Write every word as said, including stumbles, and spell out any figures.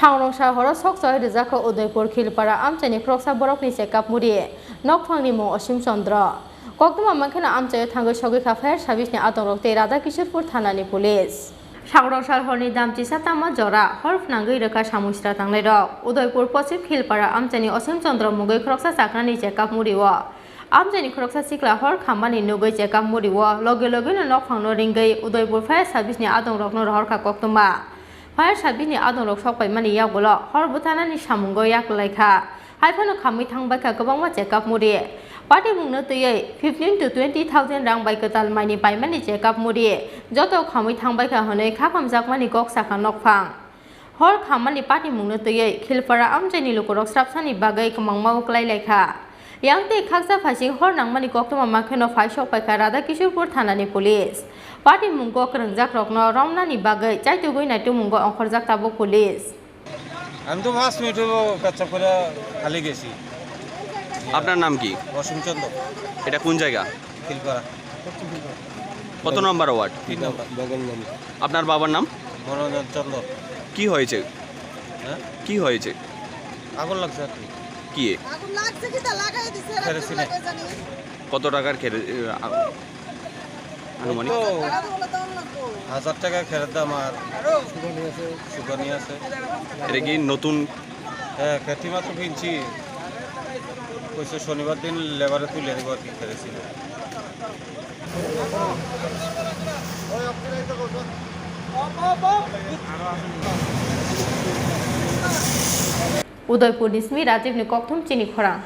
Sangrongsa horo sok choi rijak kha Udaipur Khilpara amchaini khoroksa borokni chekap muri. Nokphangni mung Osim Chandra. Koktwma mankheno amchaio thangwi sogwi kha fire service ni adongrok tei Radha Kishorpur thanani police. Sangrongsa horni dam chisa tama jora hor phnangwi rwkha samung sra tangnairok. Udaipur Poschim Khilpara amchaini Osim Chandra mungwi khoroksa chakrani chekap muri o. Amchaini khoroksa sikla hor khammani nugwi chekap muri o, loge logeno nokphangno ringwi Udaipur fire service ni adongrokno rohorkha koktwma. Fire service ni adongrok sokpaimani yagulo hor bwtharnani samungo yaklaikha. Haiphano khamwi thangbaikha kwbangma chekap muri. Patimungno twiwi fifteen to twenty thousand rang bai kwtal maini paimani chekap muri. Joto khamwi thangbaikha hwnwi khakhamjakmani kok sakha nokphang. Hor khammani patimungno twiwi Khilpara amchaini lukurok srapsani bagwi kwmangma o kwlai laikha. Yang tei khaksa phaising hor nangmani koktwma mankheno phai sokpaikha Radha Kishorpur thanani police. Patimung kok rwngjakrokno romnani bagwi chaitugwi naitukmungo ongkhorjak tabuk police. আমি তো পাঁচ মিনিট হলো পেচ্ছাপ করে খালি গেছি। আপনার নাম কি? অসীম চন্দ্র। এটা কোন জায়গা? খিলপাড়া। কত নম্বর ওয়ার্ড? তিন নম্বর। আপনার বাবার নাম? মনোরঞ্জন চন্দ্র। কি হয়েছে? হ্যাঁ? কি হয়েছে? আগুন লাগছে আর কি। কি? আগুন লাগছে কি তা লাগাই দিছে, এরা কেরোসিনে। লাগাই জানি। কত টাকার কেরো-, এ, আ-, আনুমানিক? ওই তো হাজার টাকা কেরোসিনের দাম আর সুপানি আছে। এটা কি নতুন? হ্যাঁ, কেটি মাত্র কিনছি। কইছে শনিবার দিন লেবারে তুলে দেবো আর কি, kerosene. Udaipur ni simi Rajiv ni kokthum chini khorang.